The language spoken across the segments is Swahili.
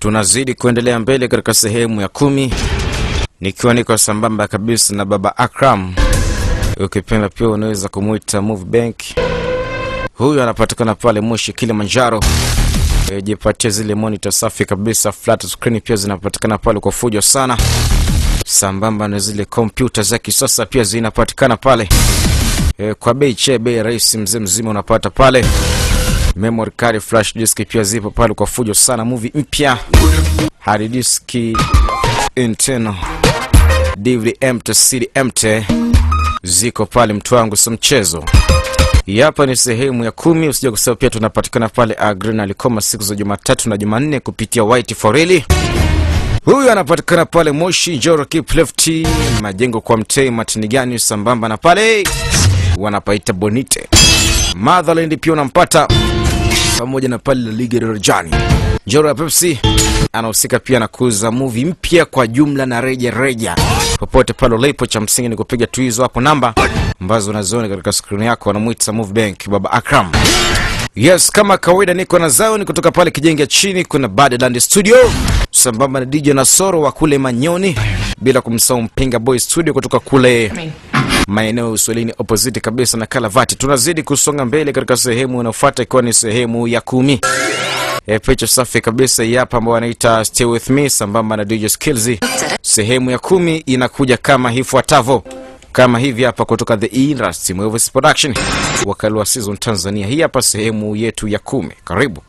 Tunazidi kuendelea mbele katika sehemu ya 10, nikiwa niko sambamba kabisa na Baba Akram. Ukipenda pia unaweza kumuita Move Bank. Huyu anapatikana pale Moshi Kilimanjaro. Jipatie zile monitor safi kabisa, flat screen pia zinapatikana pale kwa fujo sana. Sambamba na zile kompyuta za kisasa pia zinapatikana pale. Kwa bei che, bei rahisi, mzee mzima unapata pale. Memory card, flash disk pia zipo pale kwa fujo sana. Movie mpya, hard disk internal, DVD MT, CD MT ziko pale, mtu wangu, si mchezo. Hapa ni sehemu ya 10. Usije kusahau pia tunapatikana pale Agrena Likoma siku za Jumatatu na Jumanne kupitia White Foreli. Huyu anapatikana pale Moshi Njoro Keep Left, majengo kwa Mtei Matinigani, sambamba na pale wanapaita Bonite. Motherland pia unampata pamoja na pale La Liga Darajani. Njoro ya Pepsi anahusika pia na kuuza movie mpya kwa jumla na reja reja. Popote pale ulipo, cha msingi ni kupiga tu hizo hapo namba ambazo unaziona katika screen yako. Wanamuita Move Bank Baba Akram. Yes, kama kawaida niko na Zion kutoka pale Kijenge chini, kuna Badland Studio sambamba na DJ Nasoro wa kule Manyoni, bila kumsahau Mpinga Boy Studio kutoka kule maeneo ya Uswahilini opposite kabisa na Kalavati. Tunazidi kusonga mbele katika sehemu inayofuata ikiwa ni sehemu ya 10. Picha safi kabisa hapa ambayo wanaita Stay With Me sambamba na DJ Skills. Sehemu ya 10 inakuja kama ifuatavyo. Kama hivi hapa kutoka The Industry Movies Production, wakali wa Season Tanzania. Hii hapa sehemu yetu ya 10. Karibu.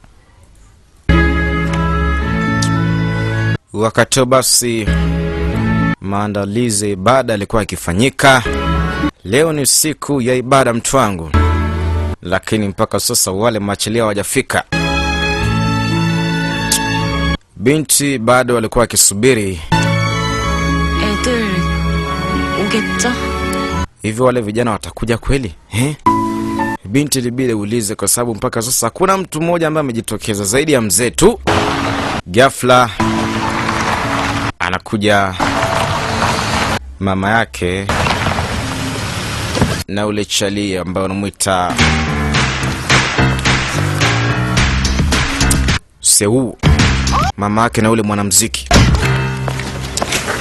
Wakati basi maandalizi ya ibada yalikuwa yakifanyika. Leo ni siku ya ibada mtu wangu, lakini mpaka sasa wale machilia hawajafika. Binti bado walikuwa wakisubiri. 애들 오겠죠? Hivyo wale vijana watakuja kweli? Binti ilibidi uulize kwa sababu mpaka sasa hakuna mtu mmoja ambaye amejitokeza zaidi ya mzee tu. Ghafla anakuja mama yake na ule chali ambaye wanamuita Seu. Mama yake na ule mwanamuziki.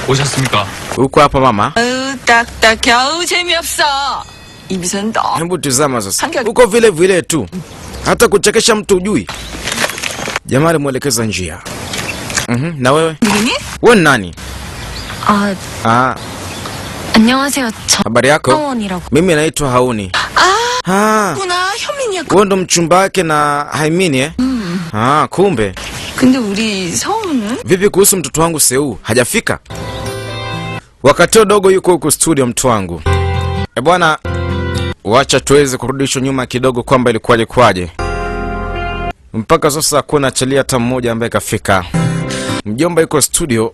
오셨습니까? Uko hapa mama? 아유, 딱딱해. 아우, 재미없어. 이 미소는 너. Hebu tazama sasa. Hangi- Uko vile vile tu. Hata kuchekesha mtu hujui. Jamaa alimuelekeza njia. Na wewe? 누구니? Wewe ni nani? 아, Ah, 안녕하세요. 저 habari yako? 하원이라고. Mimi naitwa Hauni. Ah. 구나 현민이야. Wewe ndo mchumba wake na Haimini eh? Ah, kumbe. 근데 우리 서우는? Vipi kuhusu mtoto wangu Seu? Hajafika? Wakati dogo yuko huko studio mtu wangu. Bwana, wacha tuweze kurudishwa nyuma kidogo kwamba ilikuwaje kwaje. Mpaka sasa hakuna chalia hata mmoja ambaye kafika. Mjomba yuko studio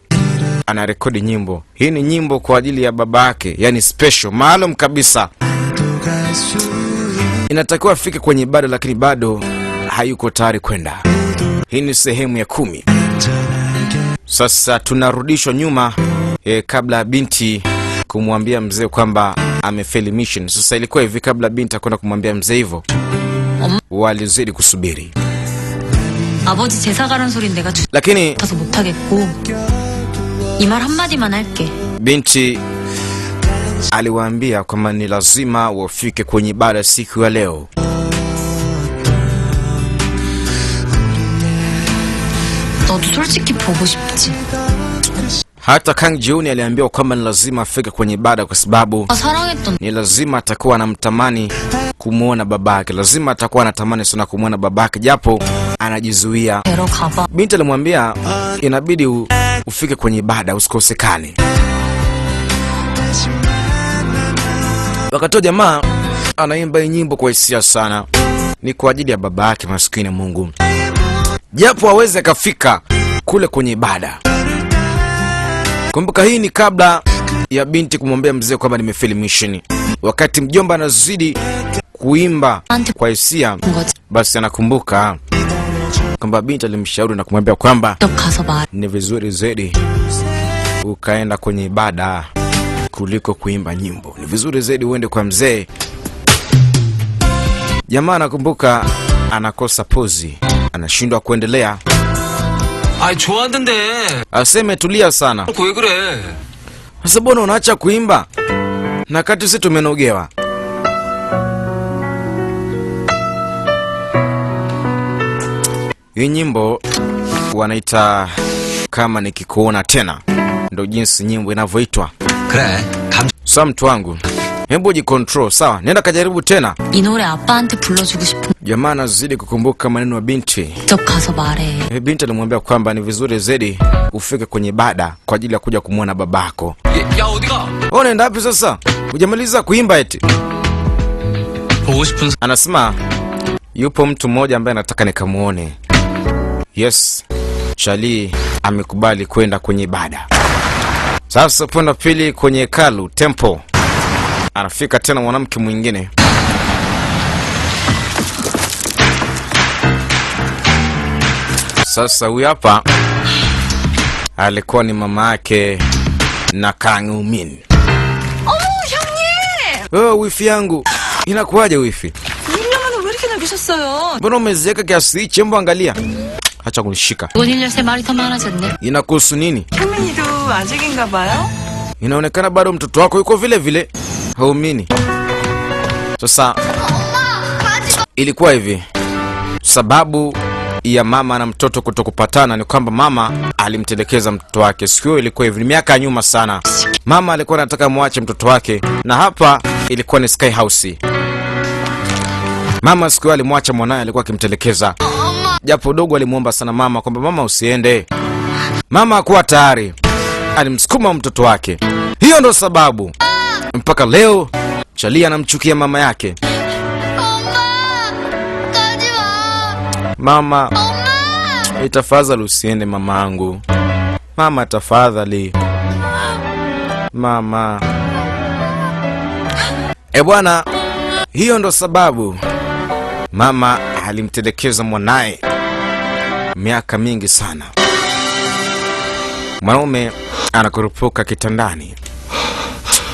anarekodi nyimbo. Hii ni nyimbo kwa ajili ya baba yake, yani special, maalum kabisa. Inatakiwa afike kwenye ibada lakini bado hayuko tayari kwenda. Hii ni sehemu ya 10. Sasa tunarudishwa nyuma kabla ya binti kumwambia mzee kwamba amefeli mission. Sasa ilikuwa hivi, kabla binti kwenda kumwambia mzee hivyo, walizidi kusubiri. 아버지 제사 가란 소린 내가 Lakini 죽어서 못하겠고 이 말 한마디만 할게. binti aliwaambia kwamba ni lazima wafike kwenye ibada siku ya leo. 너도 솔직히 보고 싶지. Hata Kang Jiuni aliambiwa kwamba ni lazima afike kwenye ibada kwa sababu 아, 사랑했던 ni lazima atakuwa anamtamani kumuona babake. Lazima atakuwa anatamani sana kumuona babake japo anajizuia. 데러 가봐. Binti alimwambia inabidi ufike kwenye ibada usikosekane. Wakati jamaa anaimba nyimbo kwa hisia sana, ni kwa ajili ya babake maskini Mungu, japo aweze akafika kule kwenye ibada. Kumbuka hii ni kabla ya binti kumwambia mzee kwamba nimefeli mission. Wakati mjomba anazidi kuimba kwa hisia, basi anakumbuka kwamba binti alimshauri na kumwambia kwamba ni vizuri zaidi ukaenda kwenye ibada kuliko kuimba nyimbo. Ni vizuri zaidi uende kwa mzee. Jamaa anakumbuka anakosa pozi, anashindwa kuendelea. 아이 좋아하는데. Aseme tulia sana. 왜 그래? Sasa mbona unaacha kuimba na kati sisi tumenogewa? Hii nyimbo wanaita kama nikikuona tena, ndo jinsi nyimbo inavyoitwa. 그래. 감. Sasa mtu wangu, hebu jicontrol, sawa? Nenda kajaribu tena. 이 노래 아빠한테 불러주고 싶은 Jamaa anazidi kukumbuka maneno ya binti. 직접 가서 말해. Binti alimwambia kwamba ni vizuri zaidi ufike kwenye ibada kwa ajili ya kuja kumwona babako. 야 어디가? Wewe unaenda wapi sasa? Hujamaliza kuimba eti? 보고 싶은 Anasema yupo mtu mmoja ambaye anataka nikamuone. Yes, Charlie amekubali kwenda kwenye ibada. Sasa upande wa pili kwenye hekalu temple, anafika tena mwanamke mwingine. Sasa huyu hapa alikuwa ni mama yake na Kang Umin. 형님! Oh, wifi yangu, inakuwaje wifi? 1년만에 왜 이렇게 늙으셨어요? Mbona umezeeka kiasi hichi? Hebu angalia. Acha kunishika. 원일 열쇠 말이 더 많아졌네. Inakuhusu nini? 현민이도 아직인가 봐요? Inaonekana bado mtoto wako yuko vile vile. Haumini. Sasa ilikuwa hivi. Sababu ya mama na mtoto kutokupatana ni kwamba mama alimtelekeza mtoto wake. Siku hiyo ilikuwa hivi, ni miaka ya nyuma sana. Mama alikuwa anataka muache mtoto wake, na hapa ilikuwa ni Sky House. Mama siku hiyo alimwacha mwanaye, alikuwa akimtelekeza. Japo dogo alimuomba sana mama kwamba mama usiende. Mama hakuwa tayari, alimsukuma mtoto wake. Hiyo ndo sababu mpaka leo Charlie anamchukia mama yake. Mama, tafadhali usiende mamangu. Mama tafadhali. Mama. E bwana, hiyo ndo sababu mama alimtelekeza mwanae miaka mingi sana. Mwanaume anakurupuka kitandani.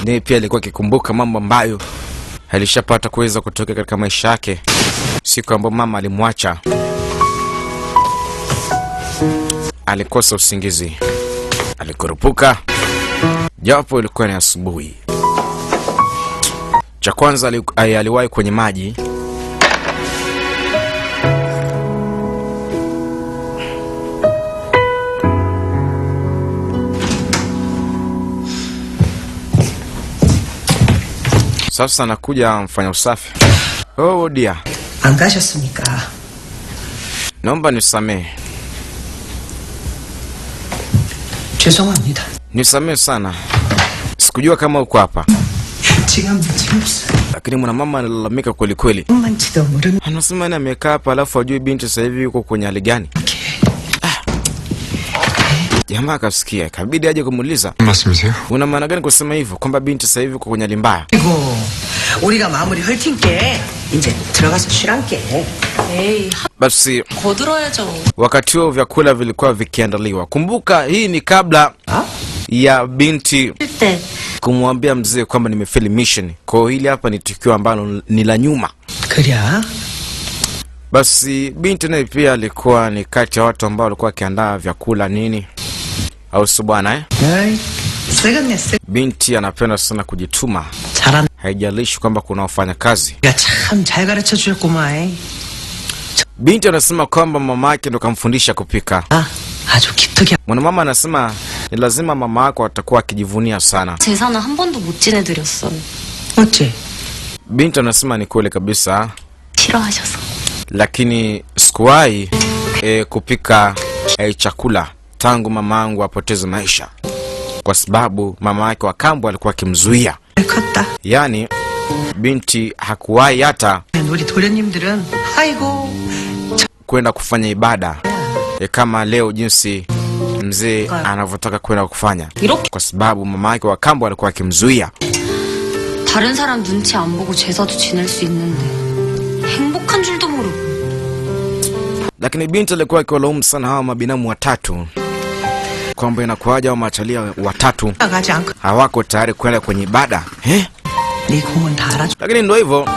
Naye pia alikuwa akikumbuka mambo ambayo alishapata kuweza kutokea katika maisha yake siku ambayo mama alimwacha. Alikosa usingizi, alikurupuka japo ilikuwa ni asubuhi. Cha kwanza aliwahi kwenye maji. Sasa anakuja mfanya usafi. Oh dear. 안 가셨습니까? Naomba nisamehe. 죄송합니다. Nisamehe sana. Sikujua kama uko hapa. 지금 재미없어. Lakini mwana mama analalamika kweli kweli. 만지도 모르는 Anasema ni amekaa hapa alafu hajui binti sasa hivi yuko kwenye hali gani. Jamaa akasikia, ikabidi aje kumuuliza. 말씀이세요? Una maana gani kusema hivyo kwamba binti sasa hivi yuko kwenye hali mbaya? 이고 우리가 마무리 헐팅게 이제 들어가서 쉬란게. 에이, Basi 거들어야죠. wakati huo vyakula vilikuwa vikiandaliwa. Kumbuka hii ni kabla ya binti 때 kumwambia mzee kwamba nimefeli mission. Kwa hiyo hili hapa ni tukio ambalo ni la nyuma. 그래? Basi binti naye pia alikuwa ni kati ya watu ambao walikuwa wakiandaa vyakula nini, au si bwana eh? 에이, 썩었네 썩. Binti anapenda sana kujituma, 잘한다. haijalishi kwamba kuna wafanyakazi. 참 잘 가르쳐 주셨구만. Binti anasema kwamba mama yake ndo kamfundisha kupika. 아, 아주 기특해. Mwanamama anasema ni lazima mama yako atakuwa akijivunia sana. 제사는 한 번도 못 지내드렸어요. 어째? Binti anasema ni kweli kabisa, 싫어하셔서. lakini sikuwahi kupika chakula tangu mama yangu apoteze maisha, kwa sababu mama yake wa kambo alikuwa akimzuia. 컸다. Yaani binti hakuwahi hata 우리 도련님들은 아이고 kwenda kufanya ibada kama leo jinsi mzee anavyotaka kwenda kufanya, 이렇게 kwa sababu mama yake wa kambo alikuwa akimzuia. 다른 사람 눈치 안 보고 제사도 지낼 수 있는데 행복한 줄도 모르고. Lakini binti alikuwa akiwalaumu sana hawa mabinamu watatu kwamba inakuwaje hawa machalia watatu 가지 않고 hawako tayari kwenda kwenye ibada eh? 네 공은 다 알아줘. Lakini ndio hivyo,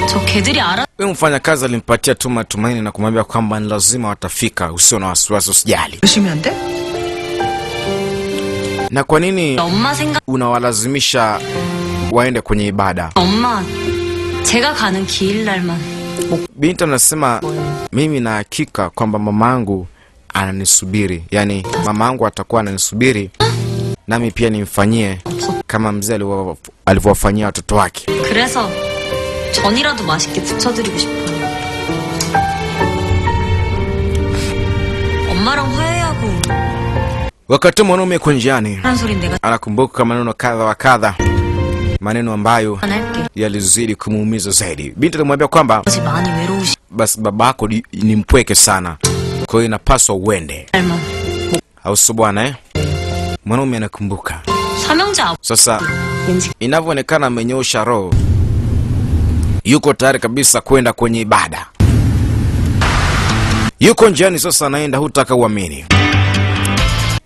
저 개들이 알아 Huyu mfanyakazi alimpatia tu matumaini na kumwambia kwamba ni lazima watafika, usio na wasiwasi, usijali. 그러시면 안 돼? Na kwa nini 엄마 생각 unawalazimisha waende kwenye ibada? 엄마 제가 가는 기일날만 Binti anasema mimi na hakika kwamba mamangu ananisubiri, yaani mamangu atakuwa ananisubiri nami pia nimfanyie kama mzee alivyowafanyia watoto wake. 그래서 전이라도 맛있게 부쳐드리고 싶어요. 엄마랑 화해하고 Wakati mwanaume yuko njiani 하는 소린 내가 anakumbuka maneno kadha wa kadha, maneno ambayo 안 할게. yalizidi kumuumiza zaidi. Binti alimwambia kwamba 아버지 많이 외로우시 basi babako ni mpweke sana, kwa hiyo inapaswa uende, 날만 au sio bwana eh? Mwanaume anakumbuka 삼형제 아버 sasa. 왠지 Inavyoonekana amenyoosha roho, yuko tayari kabisa kwenda kwenye ibada. Yuko njiani sasa, anaenda, hutaka uamini.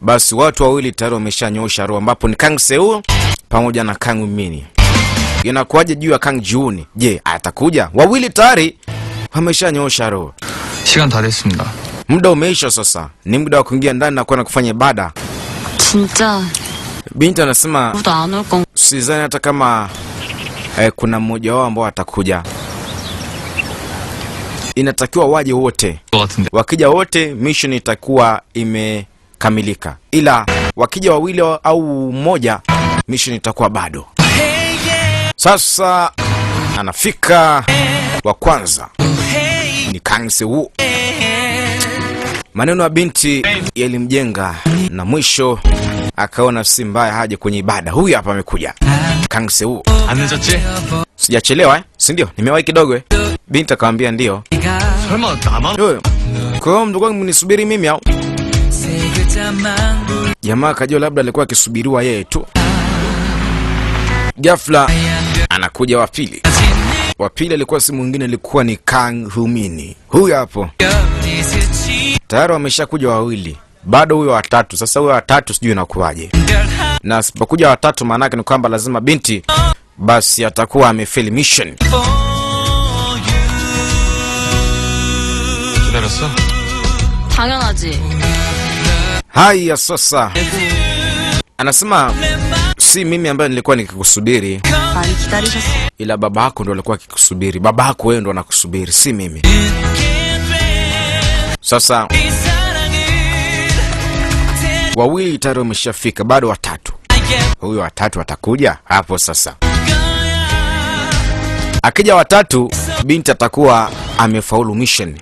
Basi watu wawili tayari wameshanyoosha roho, ambapo ni Kang Seo pamoja na Kang Mini. Inakuwaje juu ya Kang Jiuni? Je, atakuja? Wawili tayari wameshanyoosha roho. 시간 다 됐습니다. Muda umeisha sasa, ni muda wa kuingia ndani na kwenda kufanya ibada. 진짜 Binti anasema 아무도 안 올 건 sidhani hata kama kuna mmoja wao ambao atakuja. Inatakiwa waje wote. 것 같은데. Wakija wote mission itakuwa imekamilika, ila wakija wawili au mmoja mission itakuwa bado. Sasa anafika wa kwanza ni Kang Seo. Maneno ya binti yalimjenga na mwisho akaona si mbaya haje kwenye ibada. Huyu hapa amekuja Kang Seo. 안 늦었지? Sijachelewa eh? Si ndio? Nimewahi kidogo eh? Binti akamwambia ndio. 설마 나만? Yo, kwa hiyo mdogo wangu mnisubiri mimi au? Jamaa akajua labda alikuwa akisubiriwa yeye tu. Ghafla anakuja wa pili. Wa pili alikuwa si mwingine, alikuwa ni Kang Humini. Huyu hapo. Tayari wameshakuja wawili, bado huyo watatu. Sasa huyo watatu sijui inakuwaje. Na asipokuja watatu, maana yake ni kwamba lazima binti basi atakuwa amefeli mission. 기다렸어? 당연하지. Haya sasa, anasema si mimi ambaye nilikuwa nikikusubiri, 많이 기다리셨어. ila babako ndo alikuwa akikusubiri. Babako wewe ndo anakusubiri, si mimi. Sasa wawili tayari wameshafika, bado watatu. Huyo watatu atakuja hapo sasa. Akija watatu, binti atakuwa amefaulu mission.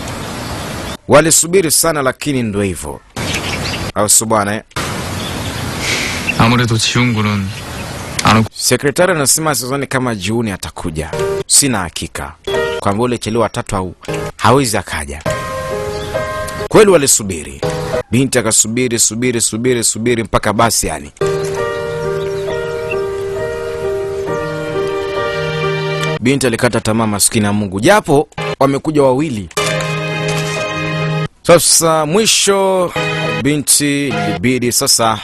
Walisubiri sana, lakini ndo hivyo, au sio bwana eh? 아무래도 지훈 군은 안 올. Sekretari anasema sidhani kama Jiuni atakuja, sina hakika kwamba ule chelewa watatu au hawezi akaja. Kweli walisubiri, binti akasubiri subiri subiri subiri mpaka basi yani. Binti alikata tamaa, maskini ya Mungu, japo wamekuja wawili. Sasa mwisho binti ilibidi sasa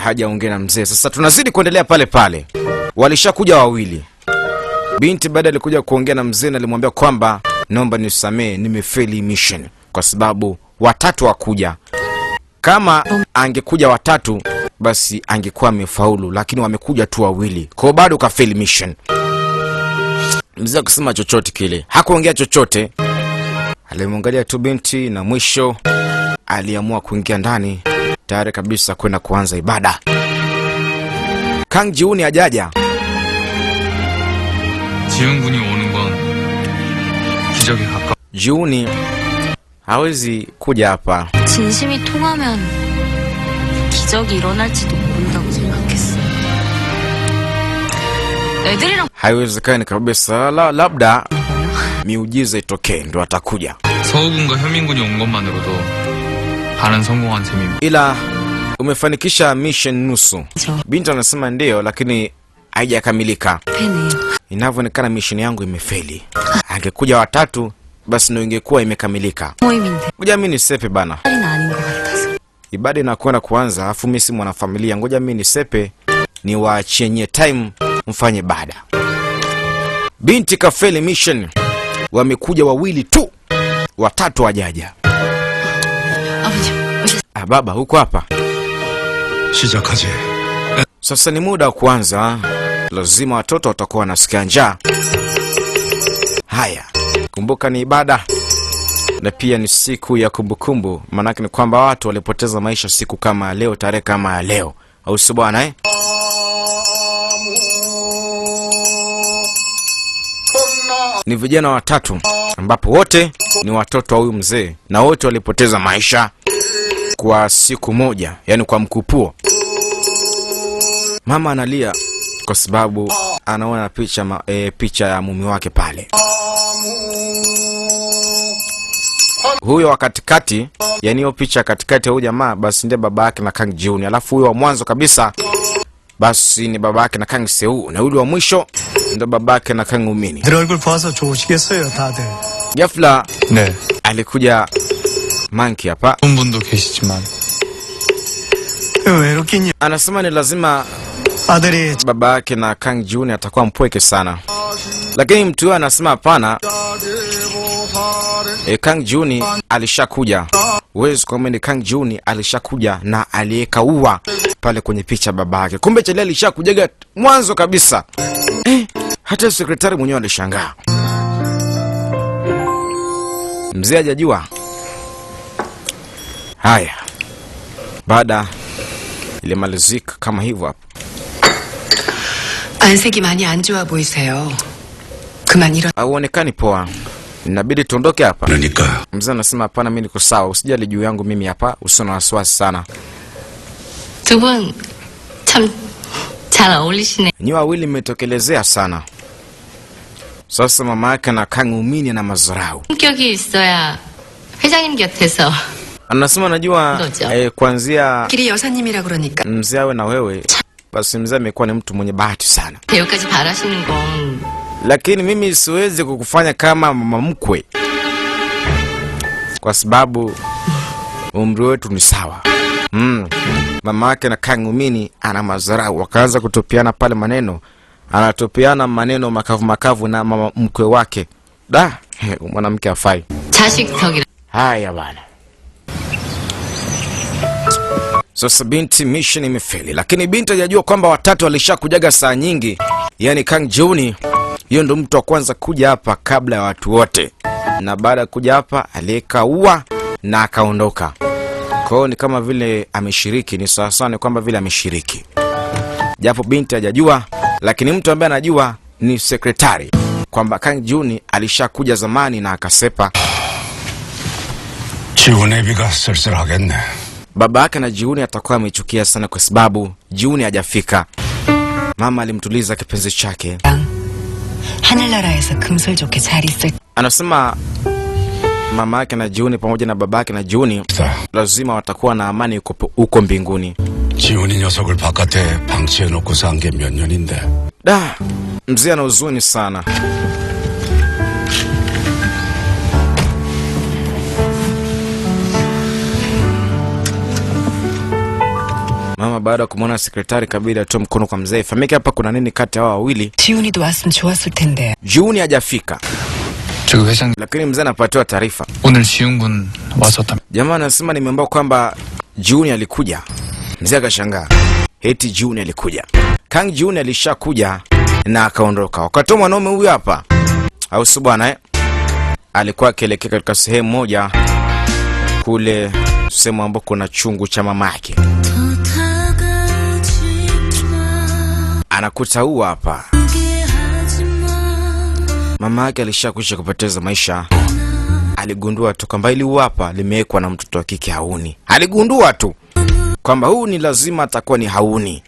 hajaongea na mzee. Sasa tunazidi kuendelea pale pale, walishakuja wawili. Binti baada alikuja kuongea na mzee na alimwambia kwamba naomba nisamee, nimefeli mission kwa sababu watatu wakuja. Kama angekuja watatu basi angekuwa amefaulu, lakini wamekuja tu wawili, kwa hiyo bado kafeli mission. Mzee hakusema chochote kile, hakuongea chochote, alimwangalia tu binti na mwisho aliamua kuingia ndani tayari kabisa kwenda kuanza ibada. Kang Jiuni hajaja. 지훈 군이 오는 건 기적에 가까워. Jiuni hawezi kuja hapa. 진심이 통하면 기적이 일어날지도 모른다고 생각했어. 애들이랑 Haiwezekani kabisa. Labda miujiza itokee ndo atakuja, 서우 군과 현민 군이 온 것만으로도 반은 성공한 셈입니다. ila umefanikisha mission nusu. 저 Binti anasema ndio, lakini haijakamilika. 팬이에요. Inavyoonekana mission yangu imefeli. Angekuja watatu basi ndo ingekuwa imekamilika. 모임인데 Ngoja mimi nisepe bana, 딸은 아닌 것 같아서. ibada inakwenda kuanza, afu mimi si mwanafamilia. Ngoja mimi nisepe, niwaachie nyie time mfanye ibada. Binti kafeli mission. Wamekuja wawili tu, watatu wajaja. Ah, baba huko hapa. 시작하지. Sasa ni muda wa kuanza. Lazima watoto watakuwa wanasikia njaa. Haya, kumbuka ni ibada na pia ni siku ya kumbukumbu. Maanake ni kwamba watu walipoteza maisha siku kama leo, tarehe kama ya leo, au si bwana eh? Ni vijana watatu ambapo wote ni watoto wa huyu mzee na wote walipoteza maisha kwa siku moja, yani kwa mkupuo. Mama analia kwa sababu anaona picha ya mume wake pale. Huyo wa katikati, yani hiyo picha katikati ya huyu jamaa basi ndiye baba yake na Kang Jiun. Alafu huyo wa mwanzo kabisa basi ni baba yake na Kang Seu, na yule wa mwisho ndo baba yake na Kang Umini. 들 얼굴 봐서 좋으시겠어요, 다들. Ghafla 네. alikuja Monkey hapa. 좋은 분도 계시지만 외롭긴 Anasema ni lazima 아들이 baba yake na Kang Jiun atakuwa mpweke sana. Lakini mtu huyo anasema hapana. Kang Jiun alishakuja. Huwezi kuamini, Kang Jiun alishakuja na aliweka ua pale kwenye picha baba yake. Kumbe Chale alishakujaga mwanzo kabisa. Hata sekretari mwenyewe alishangaa. Mzee hajajua. Haya. Baada ilimalizika kama hivyo hapo. 안색이 많이 안 좋아 보이세요. 그만 일어. Hauonekani poa. Inabidi tuondoke hapa. 그러니까 Mzee anasema hapana, mimi niko sawa, usijali juu yangu mimi hapa, usio na wasiwasi sana. 두 분 참 잘 어울리시네. Nyi wawili mmetokelezea sana. Sasa mama yake na Kang Umini na mazarau. 성격이 있어야 회장님 곁에서 Anasema najua kuanzia 길이 여사님이라 그러니까 mzee awe na wewe, basi mzee amekuwa ni mtu mwenye bahati sana. 배우까지 바라시는 건 Lakini mimi siwezi kukufanya kama mama mkwe kwa sababu umri wetu ni sawa. Mama yake na Kang Umini ana madharau, wakaanza kutopiana pale maneno. Anatopiana maneno makavu makavu na mama mkwe wake. Da, mwanamke hafai. 자식 덕이라. Haya bana. Sasa binti mission imefeli, lakini binti hajajua kwamba watatu walishakujaga saa nyingi. Yani Kang Jiun hiyo ndo mtu wa kwanza kuja hapa kabla ya watu wote. Na baada ya kuja hapa aliweka ua na akaondoka. Kwa hiyo ni kama vile ameshiriki, ni sawa sawa ni kwamba vile ameshiriki. Japo binti hajajua, lakini mtu ambaye anajua ni sekretari kwamba Kang Jiun alishakuja zamani na akasepa. 지훈애비가 쓸쓸하겠네. Baba yake na Jiuni atakuwa amechukia sana kwa sababu Jiuni hajafika. Mama alimtuliza kipenzi chake. 하늘나라에서 금설 좋게 잘 있을 Anasema mama yake na Jiuni pamoja na baba yake na Jiuni lazima watakuwa na amani huko mbinguni. 지훈이 녀석을 바깥에 방치해 놓고 산 게 몇 년인데. Da, mzee ana huzuni sana. Mama baada ya kumwona sekretari kabidi atoe mkono kwa mzee. Famika hapa kuna nini kati ya hao wawili? 지훈이도 왔으면 좋았을 텐데. Jiuni hajafika. 저기 회장님 Lakini mzee anapatiwa taarifa. 오늘 지훈 군 왔었다며. Jamaa anasema nimeambiwa kwamba Jiuni alikuja. Mzee akashangaa. Eti Jiuni alikuja. Kang Jiuni alishakuja na akaondoka. Wakati mwanaume huyu hapa, au si bwana eh? Alikuwa akielekea katika sehemu moja kule, sehemu ambapo kuna chungu cha mama yake. Anakuta huu hapa. Mama yake alishakwisha kupoteza maisha. Aligundua tu kwamba hili hapa limewekwa na mtoto wa kike Hauni. Aligundua tu kwamba huu ni lazima atakuwa ni Hauni.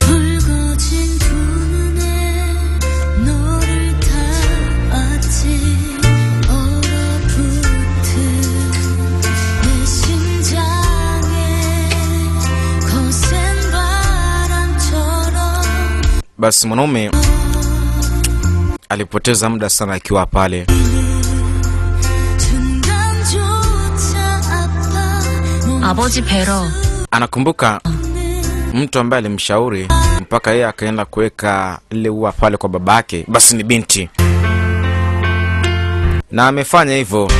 Basi mwanaume alipoteza muda sana akiwa pale. 아버지 뵈러. Anakumbuka mtu ambaye alimshauri mpaka yeye akaenda kuweka ile ua pale kwa babake, basi ni binti. Na amefanya hivyo.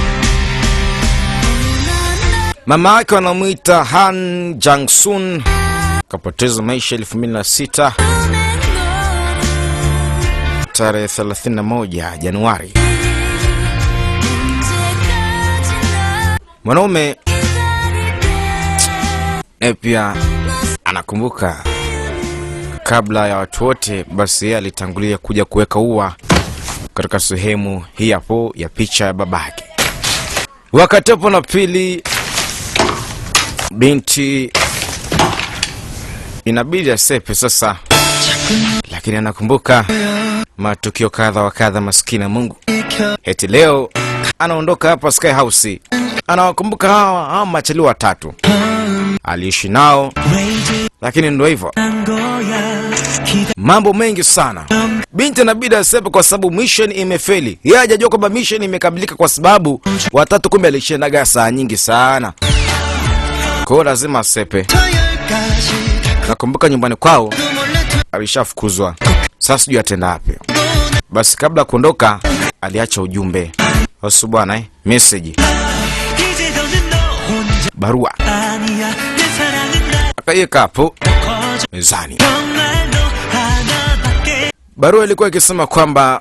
Mama yake wanamuita Han Jang-sun, kapoteza maisha 2006 tarehe 31 Januari. Mwanaume pia anakumbuka kabla ya watu wote, basi yeye alitangulia kuja kuweka ua katika sehemu hii hapo ya picha ya babake. Wakati hapo na pili, binti inabidi asepe sasa, lakini anakumbuka matukio kadha wa kadha. Maskini ya Mungu, eti leo anaondoka hapa Sky House, anawakumbuka hawa machali watatu aliishi nao, lakini ndio hivyo, mambo mengi sana. Binti inabidi asepe kwa sababu mission imefeli. Yeye hajajua kwamba mission imekamilika kwa sababu watatu kumbe alishindaga saa nyingi sana. Kwa hiyo lazima asepe. Nakumbuka nyumbani kwao alishafukuzwa. Sasa sijui atenda wapi. Basi kabla kuondoka aliacha ujumbe. Hosu bwana, message. Barua. Akaiweka hapo mezani. Barua ilikuwa ikisema kwamba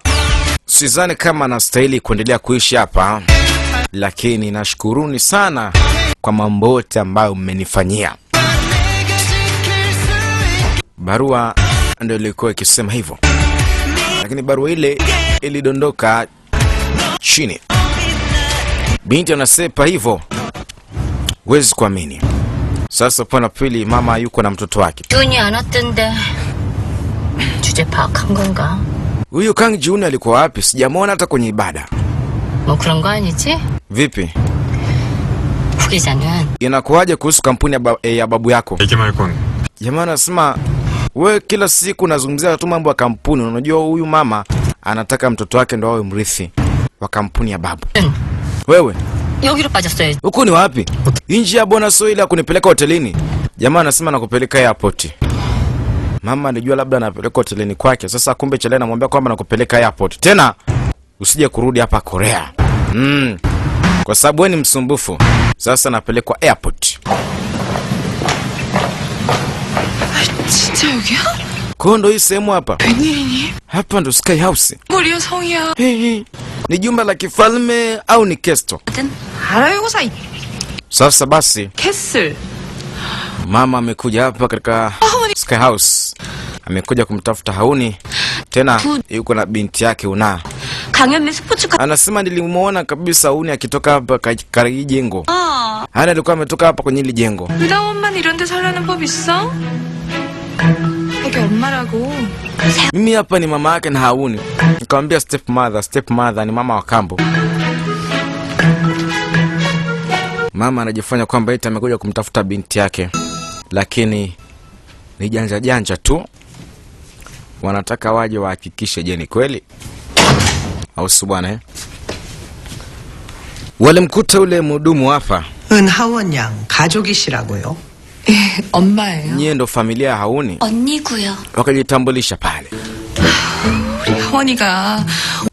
sidhani kama anastahili kuendelea kuishi hapa, lakini nashukuruni sana kwa mambo yote ambayo mmenifanyia. Barua ndio ilikuwa ikisema hivyo, lakini barua ile ilidondoka chini. Binti anasepa hivyo, huwezi kuamini. Sasa upande wa pili mama yuko na mtoto wake. 눈이 안 왔던데 주제 파악한 건가? Huyu Kang Ji-hoon alikuwa wapi? Sijamuona hata kwenye ibada. 뭐 그런 거 아니지? Vipi? 후계자는 Inakuwaje kuhusu kampuni ya babu yako? 얘기 말곤 Jamaa anasema we kila siku unazungumzia tu mambo ya kampuni. Unajua huyu mama anataka mtoto wake ndo awe mrithi wa kampuni ya babu. Wewe 여기로 빠졌어요. huku ni wapi? Nje ya bona sio ile ya kunipeleka hotelini. Jamaa anasema nakupeleka airport. Mama alijua labda anapeleka hotelini kwake. Sasa kumbe Chele anamwambia kwamba nakupeleka airport. Tena usije kurudi hapa Korea. Kwa sababu wewe ni msumbufu. Sasa napelekwa airport. 진짜 여기야? Kwa ndo hii sehemu hapa. 웬일이니? Hapa ndo Sky House. 머리야 성이야. Ni jumba la kifalme au ni kesto? 알아요사 이 Sasa basi 캐슬. mama amekuja hapa katika Sky House. Amekuja kumtafuta Hauni. Tena yuko na binti yake Una. 강현미 스포츠카. Anasema nilimuona kabisa Hauni akitoka hapa katika jengo. Hana alikuwa ametoka hapa kwenye hili jengo. 은하 엄마는 이런 데 살라는 법 있어? 애기 엄마라고. Mimi hapa ni mama yake na Hauni. Nikamwambia step mother, step mother ni mama wa kambo. Mama anajifanya kwamba eti amekuja kumtafuta binti yake, lakini ni janja janja tu. Wanataka waje wahakikishe je ni kweli au si bwana eh? Walimkuta ule mhudumu hapa. 은하원 양 가족이시라고요? 예, 엄마예요. Nyie ndo familia ya Hauni. 언니고요. Wakajitambulisha pale. 우리 하원이가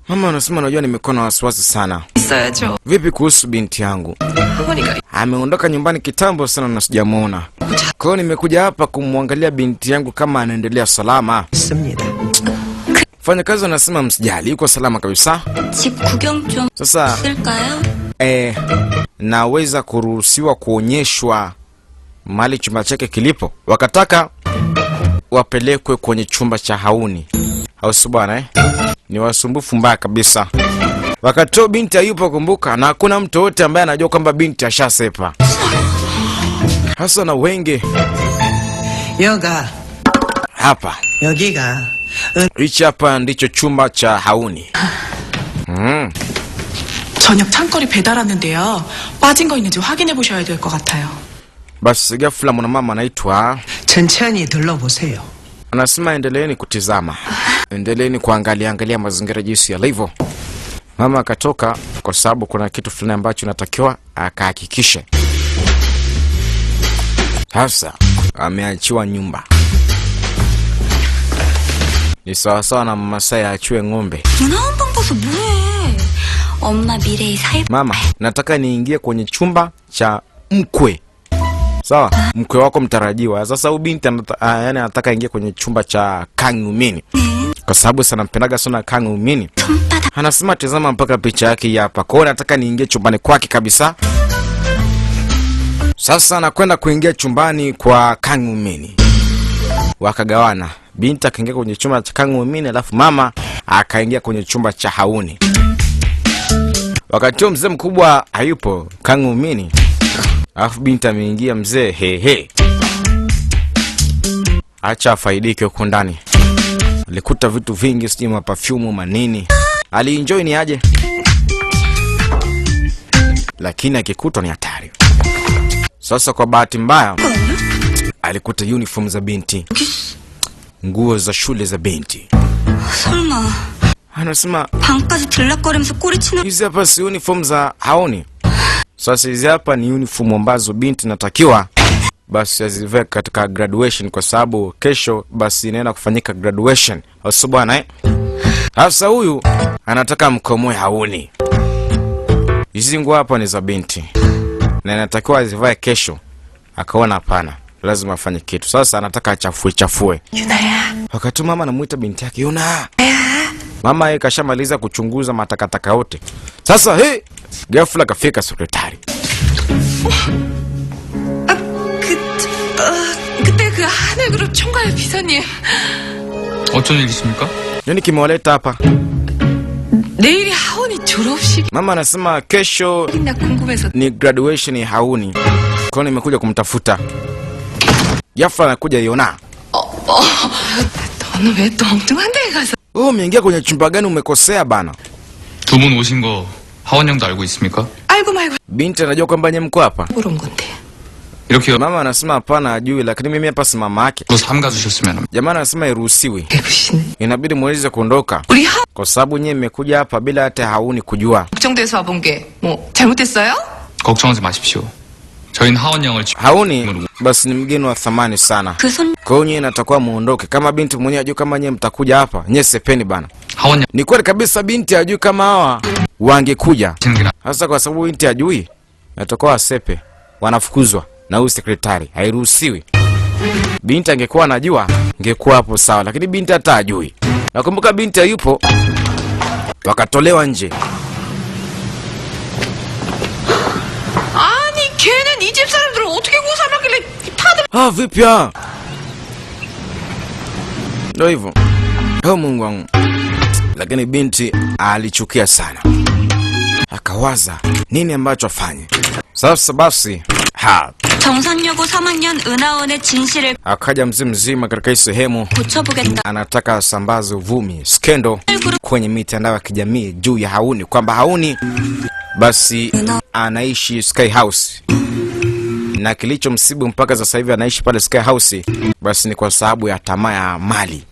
Mama anasema unajua nimekuwa na wasiwasi sana. 있어야죠. Vipi kuhusu binti yangu? 하원이가 Ameondoka nyumbani kitambo sana na sijamuona. Kwa hiyo nimekuja hapa kumwangalia binti yangu kama anaendelea salama. 있습니다. Mfanyakazi anasema msijali, yuko salama kabisa. 집 구경 좀 Sasa 쓸까요? Naweza kuruhusiwa kuonyeshwa mali chumba chake kilipo. Wakataka wapelekwe kwenye chumba cha Hauni. Au si bwana eh? Ni wasumbufu mbaya kabisa. Wakati binti hayupo kumbuka, na hakuna mtu yote ambaye anajua kwamba binti ashasepa. Hasa na wengi 여가 hapa. 여기가 Hichi hapa ndicho chumba cha Hauni. 저녁 창거리 배달 왔는데요. 빠진 거 있는지 확인해 보셔야 될 것 같아요. Basi ghafla mwanamama anaitwa 천천히 둘러보세요. anasema endeleeni kutizama, endeleeni kuangalia angalia mazingira jinsi yalivyo. Mama akatoka kwa sababu kuna kitu fulani ambacho natakiwa akahakikishe. Sasa ameachiwa nyumba. Ni sawa sawa na Masai aachiwe ng'ombe. 누나 한방 봐서 뭐해? 엄마 미래의 사회. Mama, nataka niingie kwenye chumba cha mkwe. Sawa, mkwe wako mtarajiwa. Sasa huyu binti yani anataka ingie kwenye chumba cha Kang Umini. Kwa sababu sana mpendaga sana Kang Umini. 손바닥 Anasema tazama mpaka picha yake hii hapa. Kwa hiyo nataka niingie chumbani kwake kabisa. Sasa anakwenda kuingia chumbani kwa Kang Umini. Wakagawana. Binti akaingia kwenye chumba cha Kang Umini, alafu mama akaingia kwenye chumba cha Hauni. Wakati huo mzee mkubwa hayupo, Kang Umini. Alafu binti ameingia mzee, he he. Acha afaidike huko ndani. Alikuta vitu vingi, sijui mapafyumu manini. Alienjoy ni aje, lakini akikutwa ni hatari. Sasa kwa bahati mbaya alikuta uniform za binti, nguo za shule za binti. 설마 Anasema 방까지 들락거리면서 꼬리치는 hizi hapa si uniform za Haoni. Sasa hizi hapa ni uniform ambazo binti natakiwa basi azivae katika graduation, kwa sababu kesho basi inaenda kufanyika graduation, au sio bwana eh? Sasa huyu anataka mkomoe Hauni. Hizi nguo hapa ni za binti na inatakiwa azivae kesho. Akaona hapana, lazima afanye kitu. Sasa anataka achafue chafue. Wakati mama anamuita binti yake Yuna. Mama yeye kashamaliza kuchunguza matakataka yote. Sasa he, ghafla kafika sekretari. 그때 그 하늘그룹 총괄 비서님 어쩐 일이십니까? Nini kimewaleta hapa? 내일이 하원이 졸업식이나 Mama anasema kesho 궁금해서 ni graduation ya Hauni. Kwa hiyo nimekuja kumtafuta. Ghafla anakuja Yona. 너는 왜 또 엉뚱한 데에 가서 Wewe umeingia kwenye chumba gani? Umekosea bana. 두 분 오신 거 하원 양도 알고 있습니까? 알고 말고 Binti anajua kwamba nyie mko hapa. 물어본 건데 이렇게 Mama anasema hapana, hajui, lakini mimi hapa si mama yake. 삼가 주셨으면 합니다. Jamaa anasema iruhusiwi, 배구씨는 inabidi muweze kuondoka 우리 하원 kwa sababu nyie mmekuja hapa bila hata Hauni kujua. 걱정돼서 와본 게 뭐 잘못됐어요? 걱정하지 마십시오. 저희는 하원 양을 Hauni basi ni mgeni wa thamani sana, 그 손 kwa hiyo nyie inatakiwa muondoke. Kama binti mwenyewe hajui kama nyie mtakuja hapa, nyie sepeni bana. 하원 양 Ni kweli kabisa, binti hajui kama hawa wangekuja. 하시는 게 Sasa kwa sababu binti hajui, natakuwa asepe, wanafukuzwa na huyu sekretari, hairuhusiwi. Binti angekuwa anajua, ingekuwa hapo sawa, lakini binti hata hajui. Nakumbuka binti hayupo, wakatolewa nje. 아니 걔는 이 집 사람들을 어떻게 고삼았길래 다들 Ah, vipi ah? Ndio hivyo. Oh, Mungu wangu. Lakini binti alichukia sana, akawaza nini ambacho afanye. Sasa basi ha, 정선여고 3학년 은하원의 진실을 akaja mzee mzima katika hii sehemu, 고쳐보겠다. anataka asambaze uvumi skendo kwenye mitandao ya kijamii juu ya Hauni kwamba Hauni basi anaishi Sky House, na kilichomsibu mpaka sasa hivi anaishi pale Sky House basi ni kwa sababu ya tamaa ya mali.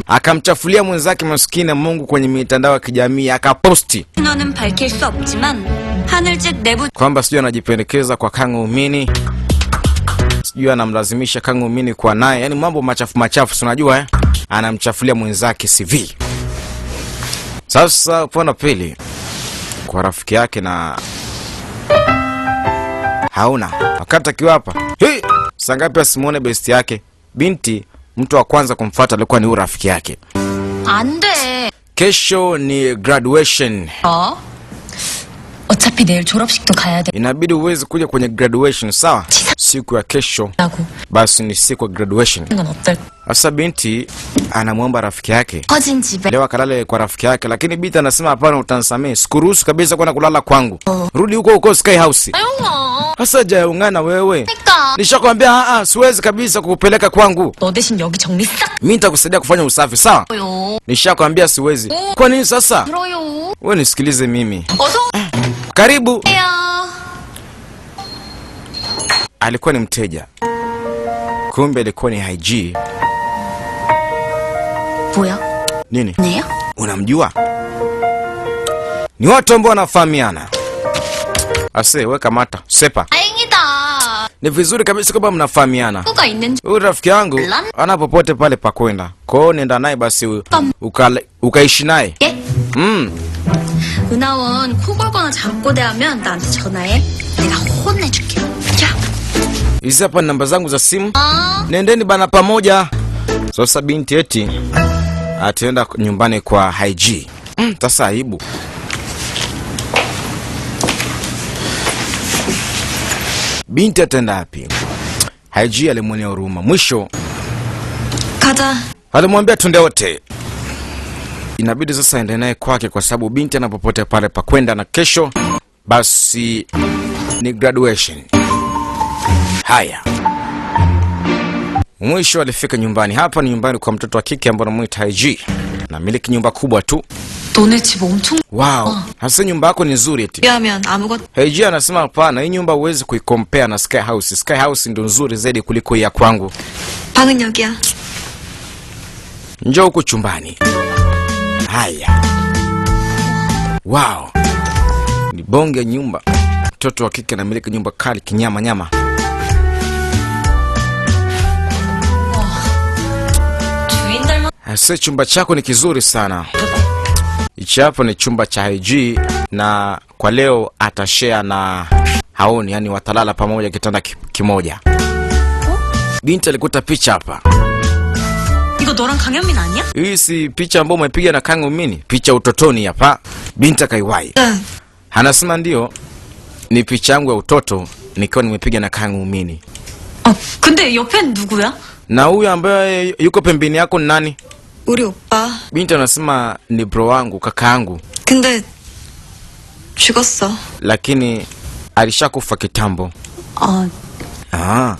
Akamchafulia mwenzake maskini Mungu kwenye mitandao ya kijamii akaposti 너는 밝힐 수 없지만 하늘집 내부 kwamba sijui anajipendekeza kwa Kang Umini, sijui anamlazimisha Kang Umini kwa naye, yani mambo machafu machafu, si unajua eh? Anamchafulia mwenzake CV. Sasa upande wa pili kwa rafiki yake na hauna wakati akiwa hapa, hey, saa ngapi asimuone besti yake binti. Mtu wa kwanza kumfuata alikuwa ni huyu rafiki yake. 안 돼. Kesho ni graduation, 어? 어차피 내일 졸업식도 가야 inabidi uweze kuja kwenye graduation, sawa? Siku ya kesho 된다고. basi ni siku ya graduation. 건 어떨? Sasa binti anamwomba rafiki yake 커진 집에 leo akalale kwa rafiki yake, lakini binti anasema hapana, utanisamehe, sikuruhusu kabisa kwenda kulala kwangu, rudi huko huko Sky House. 아영아. Sasa jaungana wewe, 그러니까 nishakwambia a, siwezi kabisa kukupeleka kwangu, 너 대신 여기 정리 싹 mimi nitakusaidia kufanya usafi, sawa? 해요. Nishakwambia siwezi. Kwa nini sasa? 들어요. Wewe nisikilize mimi. 어서 Karibu. 오세요. Alikuwa ni mteja, kumbe alikuwa ni IG. 뭐야? Nini? 네요? Unamjua? Ni watu ambao wanafahamiana. Ase, weka mata sepa. 다행이다. Ni vizuri kabisa kwamba mnafahamiana. 뭐가 있는 줄 Huyu rafiki yangu ana popote pale pa kwenda, kwa hiyo nenda naye basi ukaishi naye. 예? Mm. 은하원 코 골거나 잠꼬대하면 나한테 전화해. 내가 혼내줄게. 자. Hizi hapa namba zangu za simu. Nendeni bana pamoja. Sasa binti eti ataenda nyumbani kwa Haiji. Sasa aibu. Binti ataenda wapi? Haiji alimwonea huruma. Mwisho 가자. alimwambia twende wote. Inabidi sasa aende naye kwake kwa sababu binti anapopote pale pa kwenda na kesho basi ni graduation. Haya. Mwisho alifika nyumbani. Hapa ni nyumbani kwa mtoto wa kike ambaye anamuita Haiji. Na miliki nyumba kubwa tu. 너네 집 엄청 Wow. Hasa nyumba yako ni nzuri eti. 비하면 아무것도 Haiji anasema hapana, hii nyumba huwezi kuikompare na Sky House. Sky House ndio nzuri zaidi kuliko ya kwangu. 방은 여기야. Njoo huku chumbani. Haya. Wow. Ni bonge nyumba. Mtoto wa kike anamiliki nyumba kali kinyama nyama. 주인 닮았. Hasa chumba chako ni kizuri sana. Hichi hapo ni chumba cha Haiji na kwa leo atashare na Haoni, yani watalala pamoja kitanda kimoja. Binti alikuta picha hapa. 이거 너랑 강현민 아니야? Hii si picha ambayo umepiga na Kang Umini, picha utotoni hapa. Binti akaiwahi. 응. Anasema ndio, ni picha yangu ya utoto nikiwa nimepiga na Kang Umini. 어, 근데 옆엔 누구야? Na huyu ambaye yuko pembeni yako ni nani? 우리 오빠. Binti anasema ni bro wangu, kaka yangu, 근데 죽었어. lakini alishakufa kitambo. 아, Ah,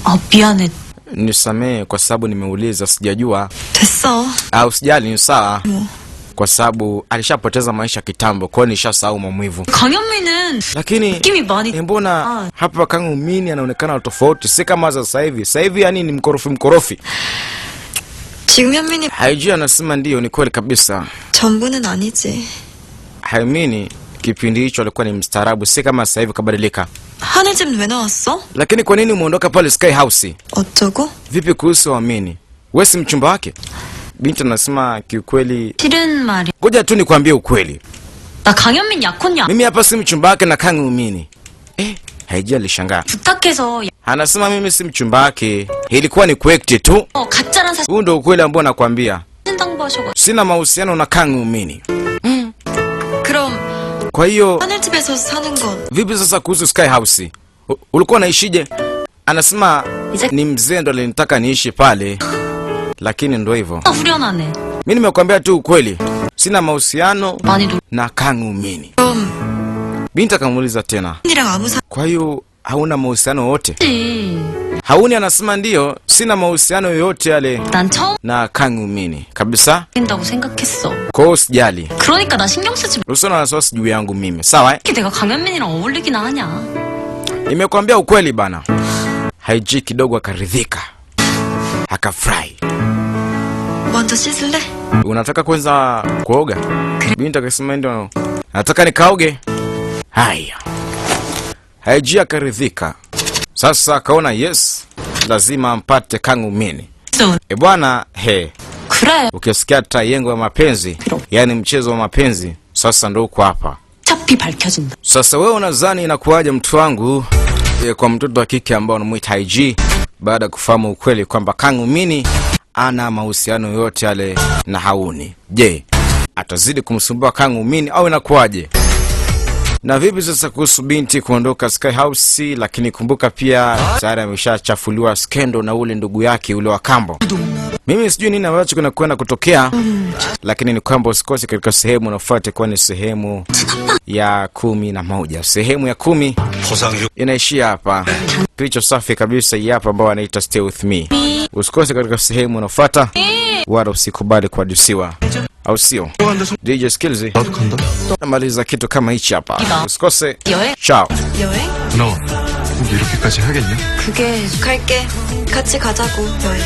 아 미안해. nisamehe kwa sababu nimeuliza, sijajua. 됐어. Au sijali, ni sawa. Kwa sababu alishapoteza maisha kitambo, kwa hiyo nishasahau maumivu. 강현민은 Lakini 느낌이 많이 mbona 아. hapa Kang Umini anaonekana tofauti, si kama sasa hivi. Sasa hivi yani ni mkorofi mkorofi. 지금 현민이 Haiji anasema ndio, ni kweli kabisa. 전부는 아니지. Haimini kipindi hicho alikuwa ni mstaarabu, si kama sasa hivi kabadilika. 하늘 집 왜 나왔어? Lakini kwa nini umeondoka pale Sky House? 어쩌고? Vipi kuhusu Amini? Wewe si mchumba wake? Binti anasema kiukweli, 싫은 말이야. ngoja tu nikwambie ukweli. 나 강현민 약혼녀 Mimi hapa si mchumba wake na Kang Umini. Haiji alishangaa. 부탁해서 Anasema mimi si mchumba wake, ilikuwa ni kuact tu. 어, 가짜란 사실 Huu ndio ukweli ambao nakwambia. 당부하셔가지고 Sina mahusiano na Kang Umini. 그럼 Kwa hiyo 하늘집에서 사는 건 vipi sasa kuhusu Sky House? Ulikuwa unaishije? Anasema ni mzee ndo alinitaka niishi pale, lakini ndo hivyo. 후련하네. Mimi nimekuambia tu ukweli, sina mahusiano 많이 놀. na Kang Umini. 그럼 Binti akamuuliza tena, 이랑 아무 상 kwa hiyo hauna mahusiano yote? 지. Hauni anasema ndiyo, sina mahusiano yoyote yale 난 처음 na Kang Umini kabisa, 된다고 생각했어. kwa hiyo usijali, 그러니까 나 신경 쓰지 마. usiwe na wasiwasi juu yangu mimi, sawa eh? 이렇게 내가 강현민이랑 어울리기나 하냐. Nimekuambia ukweli bana. Haiji kidogo akaridhika, akafurahi. 먼저 씻을래? Unataka kwanza kuoga? Binti akasema ndio, nataka nikaoge. Haya, Haiji akaridhika. Sasa akaona yes, lazima ampate Kang Umini. E bwana, he, 그래. ukisikia tayengo ya mapenzi, yani mchezo wa mapenzi, sasa ndo uko hapa. 어차피 밝혀진다. Sasa wewe unadhani inakuwaje mtu wangu kwa mtoto wa kike ambao unamuita Haiji baada ya kufahamu ukweli kwamba Kang Umini ana mahusiano yote yale na Hauni? Je, atazidi kumsumbua Kang Umini au inakuwaje? Na vipi sasa kuhusu binti kuondoka Sky House? Lakini kumbuka pia tayari ameshachafuliwa skendo na ule ndugu yake ule wa kambo. Mimi sijui nini ambacho kinakwenda kutokea, lakini ni kwamba usikose katika sehemu inayofuata, kwa ni sehemu ya 11. Sehemu ya 10 inaishia hapa. Picha safi kabisa hii hapa ambao wanaita Stay With Me. Usikose katika sehemu inayofuata, wala usikubali kuadisiwa, au sio? DJ Skills namaliza kitu kama hichi hapa. Usikose. Ciao. 여행? 너 꼭 이렇게까지 하겠냐? 그게 갈게. 같이 가자고 여행.